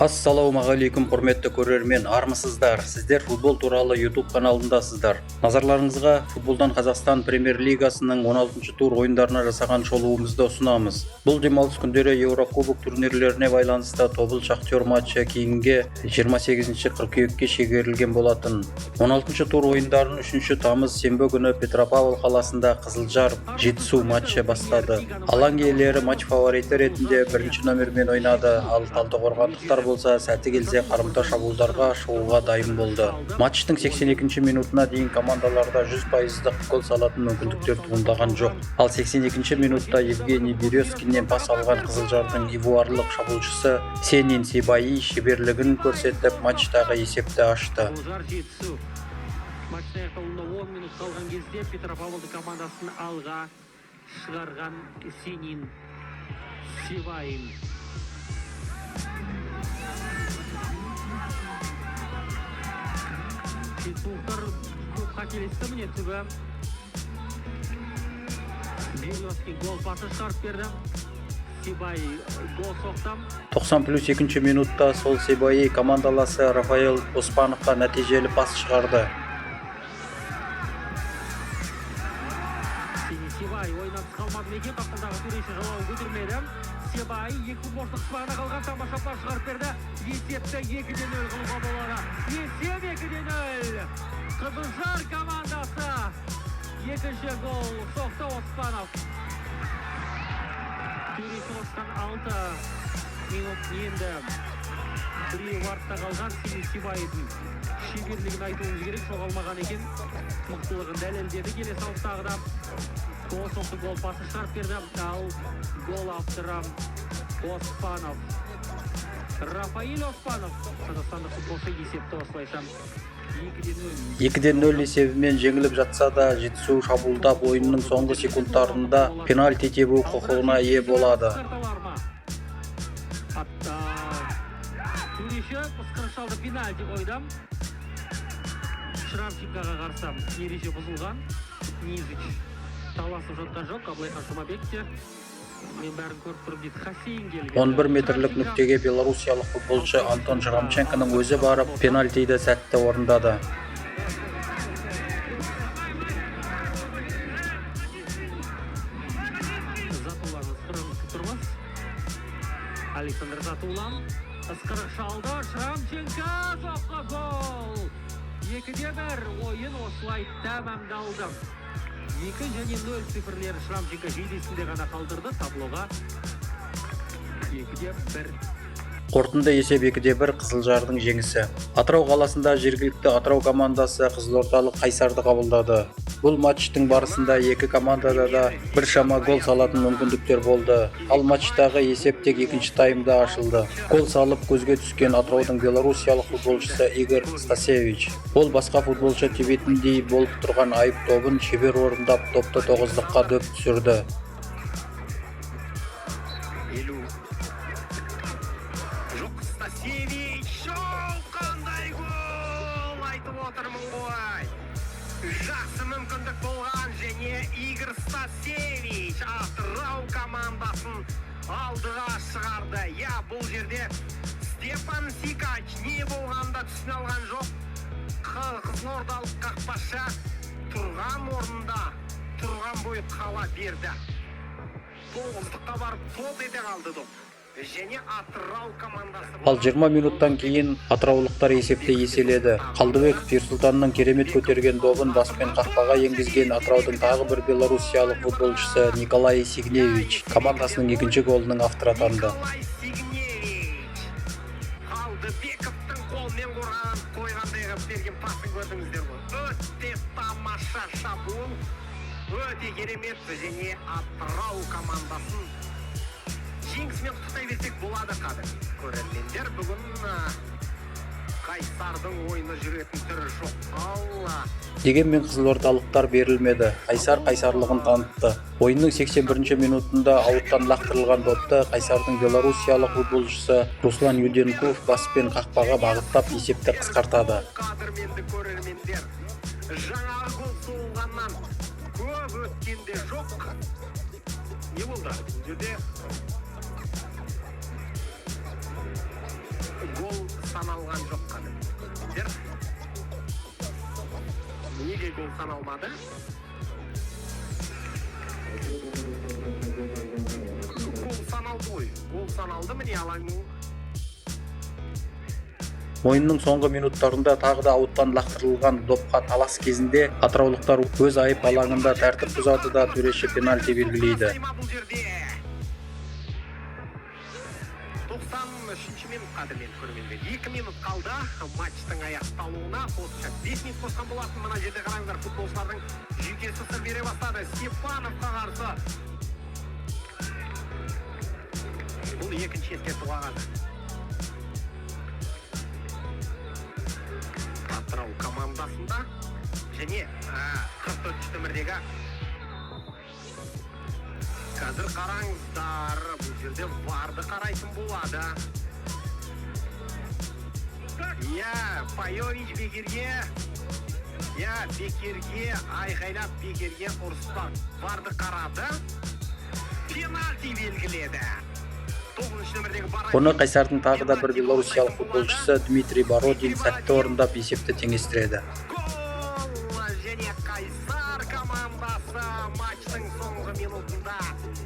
Ассалаумағалейкум, құрметті көрермен! Армысыздар! Сіздер футбол туралы YouTube каналындасыздар. Назарларыңызға футболдан Қазақстан премьер-лигасының 16 тур ойындарына жасаған шолуымызды ұсынамыз. Бұл демалыс күндері Еурокубок турнирлеріне байланысты Тобыл — Шахтер матчы кейінге, 28 қыркүйекке шегерілген болатын. 16 тур ойындарын 3 тамыз сенбі күні Петропавл қаласында Қызылжар — Жетісу матчы бастады. Алаң иелері матч фавориті ретінде бірінші номермен ойнады, ал талдықорғандықтар болса, сәті келсе, қарымта шабуылдарға шығуға дайын болды. Матчтың 82 минутына дейін командаларда 100 пайыздық гол салатын мүмкіндіктер туындаған жоқ. Ал 82 минутта Евгений Березкиннен пас алған Қызылжардың ивуарлық шабуылшысы Сенин Себаи шеберлігін көрсетіп, матчтағы есепті ашты. Қызылжар — Жетісу. Матчтың аяқталуына 10 минут қалған кезде Петропавлдың командасын алға шығарған Сенин Севаин. Жетісулықтар көп қателесті, міне, түбі Березкин гол пасы шығарып берді. Сибай гол соқты. 90 плюс екінші минутта сол Себаи командаласы Рафаэл Оспановқа нәтижелі пас шығарды. Сенин Сибай ойыннан тыс қалмады ма екен? Қапталдағы төреші жалауын көтермеді. Себай екі футболшының қыспағына қалған, тамаша пас шығарып берді. Есепті 2-де 0 қылуға болады. Есеп 2-де 0. Қызылжар командасы екінші гол соқты, Оспанов. Төреші қосқан 6 минут енді біреуі артта қалған. Сенин Сибайдың шеберлігін айтуымыз керек, жоғалмаған екен, мықтылығын дәлелдеді. Келе салып тағы да гол соқты, гол пасы шығарып берді. Ал гол авторы Оспанов, Рафаэль Оспанов, қазақстандық футболшы. Есепті осылайша 2-де 0. 2-де 0 есебімен жеңіліп жатса да, Жетісу шабуылдап, ойынның соңғы секундтарында пенальти тебу құқығына ие болады. Атта төреші ысқырық шалды, пенальти қойды. Шрамченкоға қарсы ереже бұзылған. Низыч таласып жатқан жоқ. Абылайхан Жұмабек те мен бәрін көріп тұрмын дейді. Хасейн келген. 11 метрлік нүктеге белоруссиялық футболшы Антон Шрамченконың өзі барып, пенальтиді сәтті орындады. Затулан ысқырығын күтіп тұрмыз. Александр Затулан ысқырық шалды. Шрамченко соққы, гол! 2-де 1, ойын осылай тәмамдалды. 2 және 0 цифрлері Шрамченко жейдесінде ғана қалдырды таблоға. 2-де 1. Қорытынды есеп 2-де 1, Қызылжардың жеңісі. Атырау қаласында жергілікті Атырау командасы қызылордалық Қайсарды қабылдады. Бұл матчтың барысында екі командада да біршама гол салатын мүмкіндіктер болды. Ал матчтағы есеп тек екінші таймда ашылды. Гол салып көзге түскен Атыраудың белоруссиялық футболшысы Игорь Стасевич. Ол басқа футболшы тебетіндей болып тұрған айып добын шебер орындап, допты тоғыздыққа дөп түсірді. Елу жоқ, Стасевич! Оу, қандай гол! Айтып отырмын ғой, жақсы мүмкіндік болған және Игорь Стасевич Атырау командасын алдыға шығарды. Иә, бұл жерде Степан Сикач не болғанын да түсіне алған жоқ. Қызылордалық қақпашы тұрған орнында тұрған бойы қала берді. Тоғыздыққа барып топ ете қалды доп және Атырау командасы Ал 20 минуттан кейін атыраулықтар есепті еселеді. Қалдыбеков Ерсұлтанның керемет көтерген добын баспен қақпаға енгізген Атыраудың тағы бір белоруссиялық футболшысы Николай Сигневич командасының екінші голының авторы атанды. Николай Сигневич Қалдыбековтың қолмен қорған қойғандай қылып берген пасын көрдіңіздер ғой. Өте тамаша шабуыл, өте керемет және Атырау командасын жеңісімен құттықтай берсек болады. Қадір көрермендер, бүгін Қайсардың ойыны жүретін түрі жоқ. Ал Дегенмен қызылордалықтар берілмеді. Қайсар қайсарлығын танытты. Ойынның 81 минутында ауттан лақтырылған допты Қайсардың белоруссиялық футболшысы Руслан Юденков баспен қақпаға бағыттап, есепті қысқартады. Қадірменді көрермендер, жаңағы гол соғылғаннан көп өткен де жоқ. Не болды бұл жерде? Саналған жоқ қадір. Неге гол саналмады? Гол саналды ғой. Гол саналды, міне, алаңның Ойынның соңғы минуттарында тағы да ауттан лақтырылған допқа талас кезінде атыраулықтар өз айып алаңында тәртіп бұзады да, төреші пенальти белгілейді. Бұл жерде 93 минут, қадірменді көрермендер. 2 минут қалды матчтың аяқталуына. Қосымша 5 минут қосқан болатын. Мына жерде қараңыздар, футболшылардың жүйкесі сыр бере бастады. Степановқа қарсы. Бұл екінші ескерту қағазы. Атырау командасында және 44 нөмірдегі. Қазір қараңыздар, бұл жерде варды қарайтын болады. Иә, Пайович бекерге, иә, бекерге айқайлап, бекерге ұрыспақ. Варды қарады, пенальти белгіледі. 9 нөмірдегі Бородин. Оны Қайсардың тағы да бір белоруссиялық футболшысы Дмитрий Бородин сәтті орындап, есепті теңестіреді. Гол! Және Қайсар командасы матчтың соңғы минутында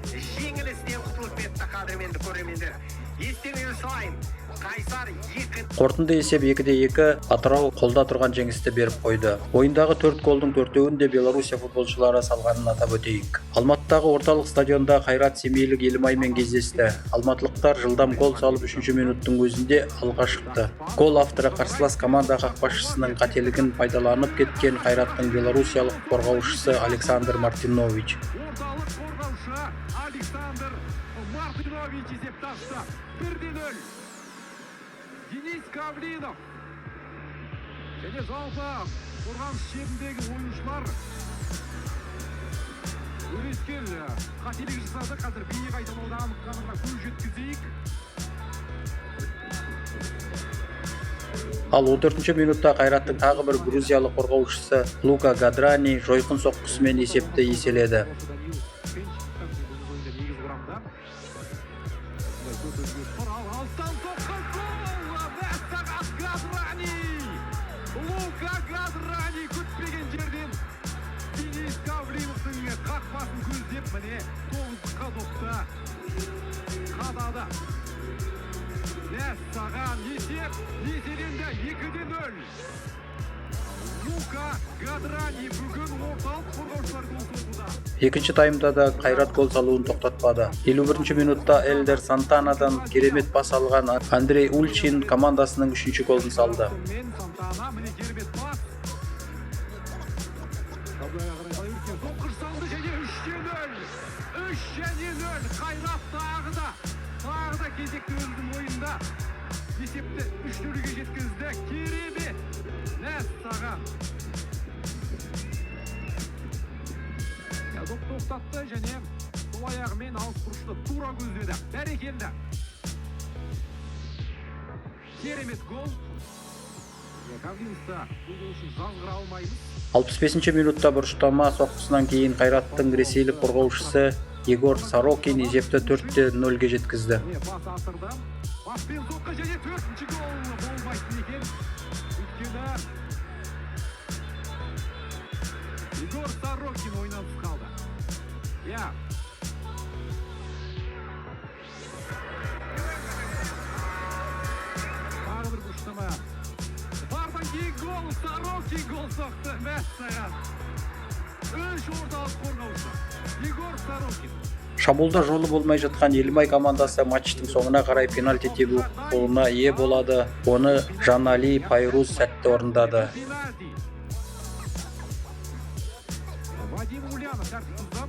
жеңілістен құтылып кетті, қадірменді көрермендер. Естеріңізге салайын, Қайсар 2 Қорытынды есеп 2-2. Атырау қолда тұрған жеңісті беріп қойды. Ойындағы төрт голдың төртеуін де Белоруссия футболшылары салғанын атап өтейік. Алматыдағы орталық стадионда Қайрат семейлік Елімаймен кездесті. Алматылықтар жылдам гол салып, үшінші минуттың өзінде алға шықты. Гол авторы қарсылас команда қақпашысының қателігін пайдаланып кеткен Қайраттың белоруссиялық қорғаушысы Александр Мартинович. Орталық қорғаушы Александр Мартинович есепті ашты. 1-0. Денис Кавлинов. Және жалпы қорғаныс шебіндегі ойыншылар өрескел қателік жасады. Қазір бейне қайталауда анық көз жеткізейік. Ал 14 минутта Қайраттың тағы бір грузиялық қорғаушысы Лука Гадрани жойқын соққысымен есепті еселеді. Даниил Пенченко бүгінгі ойында негізгі құрамда. Бұндай көп өзгеріс бар. Ал алыстан соққы, гол! Мәссаған, Гадрани! Лука Гадрани күтпеген жерден Денис Гавриловтың қақпасын көздеп, міне, тоғыздыққа допты қадады. Мәссаған, есеп еселенді, 2-0. Лука Гадрани бүгін орталық қорғаушылар гол соғуда. Екінші таймда да Қайрат гол салуын тоқтатпады. 51 минутта Элдер Сантанадан керемет пас алған Андрей Ульчин командасының үшінші голын салды. Мен Сантана, міне, керемет пас. Шабылға қарай қалай өткен соққы жасалды және 3-0. 3-0. Қайрат тағы да кезекті өзінің ойында есепті 3-0-ге жеткізді. Керемет. Мәссаған. Доп тоқтатты және сол аяғымен алыс бұрышты тура көздеді. Бәрекелді. Керемет гол. Гавриловты бұл гол үшін жазғыра алмаймыз. 65 минутта бұрыштама соққысынан кейін Қайраттың ресейлік қорғаушысы Егор Сорокин есепті 4-0-ге жеткізді. Міне, бас асырды. Баспен соққы және төртінші гол болмайтын екен. Өйткені Егор Сорокин ойнан тыс қалды. Иә. Тағы бір бұрыштама. Вардан кейін гол, Сорокин гол соқты. Мәссаған. Үш орталық қорғаушы. Егор Сорокин. Шабуылда жолы болмай жатқан Елімай командасы матчтың соңына қарай пенальти тебу құқығына ие болады. Оны Жанали Пайруз сәтті орындады. Пенальти. Вадим Ульянов тәртіп бұзды.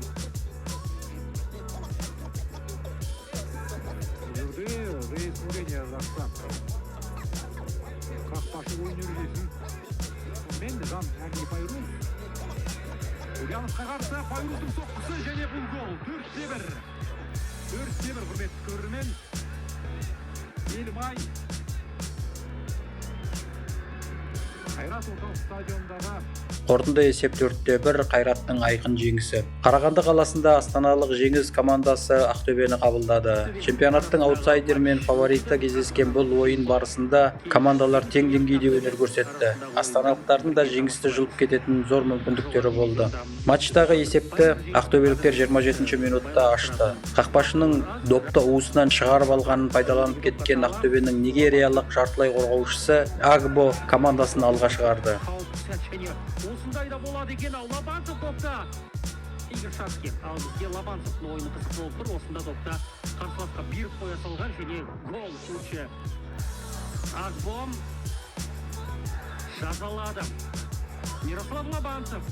Бұл жерде Рейс Мурене жақсы. Қақпашы ойын ережесін. Сонымен Жан Али Пайруз. Ульяновқа қарсы Пайруздың соққысы және бұл гол. 4-1. 4-1, құрметті көрермен. Елімай Қайрат орталық стадиондағы Қорытынды есеп 4-1, Қайраттың айқын жеңісі. Қарағанды қаласында астаналық Жеңіс командасы Ақтөбені қабылдады. Чемпионаттың аутсайдері мен фавориті кездескен бұл ойын барысында командалар тең деңгейде өнер көрсетті. Астаналықтардың да жеңісті жұлып кететін зор мүмкіндіктері болды. Матчтағы есепті ақтөбеліктер 27 минутта ашты. Қақпашының допты уысынан шығарып алғанын пайдаланып кеткен Ақтөбенің нигериялық жартылай қорғаушысы Агбо командасын алға шығарды. Қауіпті сәт және осындай да болады екен. Ал Лобанцев допты Игорь Шацкий. Ал бізге Лобанцевтың ойыны қызық болып тұр. Осында допты қарсыласқа беріп қоя салған және гол Уче Агбо жазалады. Мирослав Лобанцев.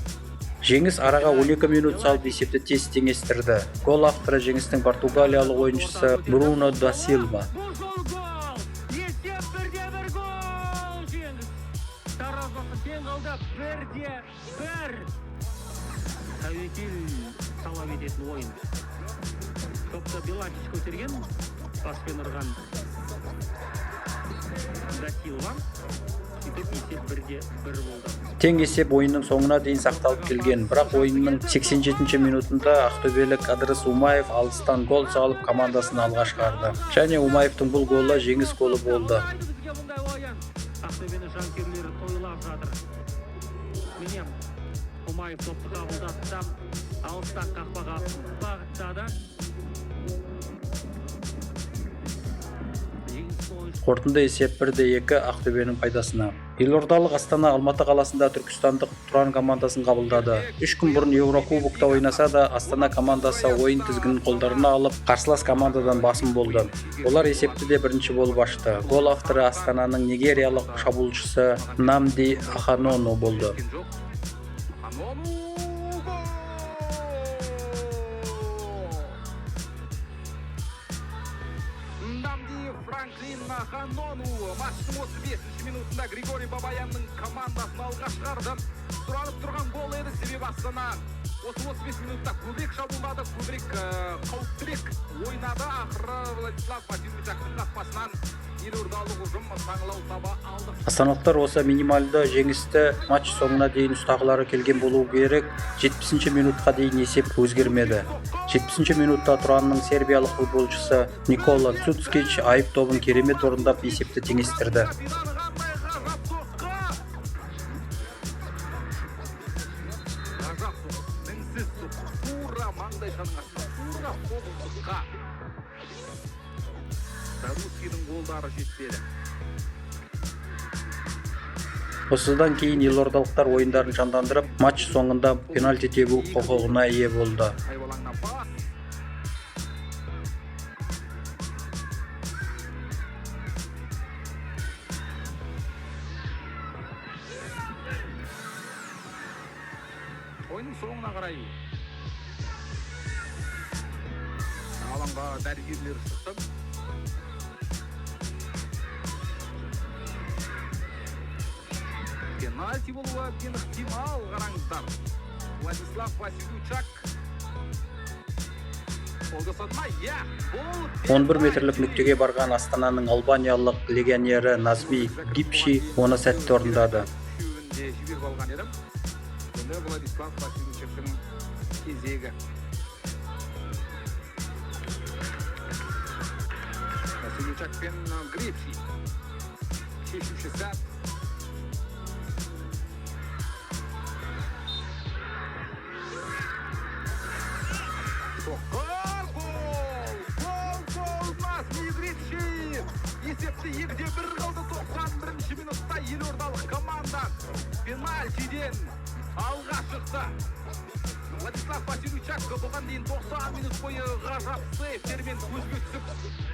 Жеңіс араға 12 минут салып, есепті тез теңестірді. Гол авторы Жеңістің португалиялық ойыншысы Бруно да Силва. Бұл жолы гол! Есеп 1-1, гол! Жеңіс таразысы тең қалды, 1-1. Тәуекел талап ететін ойын. Допты Белатич көтерген, паспен ұрған да Силва. Сөйтіп есеп 1-1 болды. Тең есеп ойынның соңына дейін сақталып келген, бірақ ойынның 87 минутында ақтөбелік Ыдырыс Умаев алыстан гол салып, командасын алға шығарды. Және Умаевтың бұл голы жеңіс голы болды. Ұнайды бізге бұндай ойын. Ақтөбені жанкүйерлері тойлап жатыр. Міне, Умаев допты қабылдады да алыстан қақпаға бағыттады. Жеңіс ойыншысы Қорытынды есеп 1-2, Ақтөбенің пайдасына. Елордалық Астана Алматы қаласында түркістандық Тұран командасын қабылдады. 3 күн бұрын Еурокубокта ойнаса да, Астана командасы ойын тізгінін қолдарына алып, қарсылас командадан басым болды. Олар есепті де бірінші болып ашты. Гол авторы Астананың нигериялық шабуылшысы Намди Аханону болды. Ханону, гол! Намди Франклин Ханону матчтың 35 минутында Григорий Бабаянның командасын алға шығарды. Сұранып тұрған гол еді, себебі Астана осы 35 минутта көбірек шабуылдады, көбірек қауіптірек ойнады. Ақыры Владислав Васильевичактың қақпасынан елордалық ұжым саңылау таба алды. Астаналықтар осы минималды жеңісті матч соңына дейін ұстағылары келген болу керек. 70 минутқа дейін есеп өзгермеді. 70 минутта Тұранның сербиялық футболшысы Никола Цуцкич айып добын керемет орындап, есепті теңестірді. Капитаны қандай ғажап соққы! Ғажап соққы, мінсіз соққы, тура маңдайшаның астына, тура тобықтыққа. Зарусскийдің голдары жетпеді. Осыдан кейін елордалықтар ойындарын жандандырып, матч соңында пенальти тебу құқығына ие болды. Айып алаңына пас. Ойынның соңына қарай алаңға дәрігерлер шықты. Пенальти болуы әбден ықтимал, қараңыздар. Владислав Василючак қол жасады ма? Иә, бұл 11 метрлік нүктеге барған Астананың албаниялық легионері Назми Гипши оны сәтті орындады. Үшеуін де жіберіп алған еді. Енді Владислав Василючактың кезегі. Василючак пен Грепси. Шешуші сәт. Соққы, гол! Гол, гол, Назми Грепси! Есепті 2-1 қылды. 91 минутта елордалық команда пенальтиден алға шықты. Владислав Василючак бұған дейін 90 минут бойы ғажап сейвтермен көзге түсіп,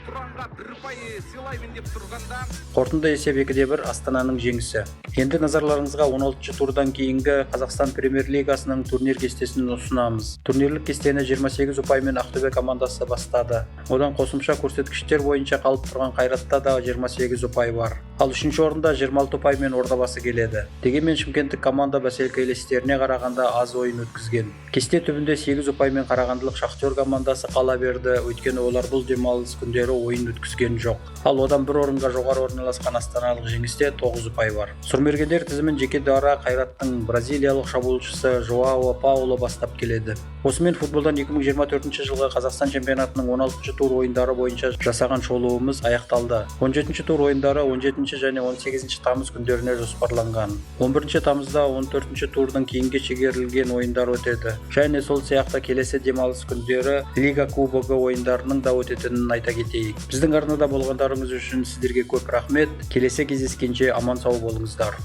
Тұранға бір ұпай сыйлаймын деп тұрғанда Қорытынды есеп 2-1, Астананың жеңісі. Енді назарларыңызға 16 турдан кейінгі Қазақстан Премьер-лигасының турнир кестесін ұсынамыз. Турнирлік кестені 28 ұпаймен Ақтөбе командасы бастады. Одан қосымша көрсеткіштер бойынша қалып тұрған Қайратта да 28 ұпай бар. Ал үшінші орында 26 ұпаймен Ордабасы келеді. Дегенмен шымкенттік команда бәсекелестеріне қарағанда аз ойын өткізген. Кесте түбінде 8 ұпаймен қарағандылық Шахтер командасы қала берді, өйткені олар бұл демалыс күндері ойын өткізген жоқ. Ал одан бір орынға жоғары орналасқан астаналық Жеңісте 9 ұпай бар. Сұрмергендер тізімін жеке дара Қайраттың бразилиялық шабуылшысы Жоао Пауло бастап келеді. Осымен футболдан 2024 жылғы Қазақстан чемпионатының 16 тур ойындары бойынша жасаған шолуымыз аяқталды. 17 тур ойындары 17 және 18 тамыз күндеріне жоспарланған. 11 тамызда 14 турдың кейінге шегерілген ойындары өтеді. Және сол сияқты келесі демалыс күндері Лига Кубогы ойындарының да өтетінін айта кетейік. Біздің арнада болғандарыңыз үшін сіздерге көп рахмет. Келесі кездескенше аман сау болыңыздар.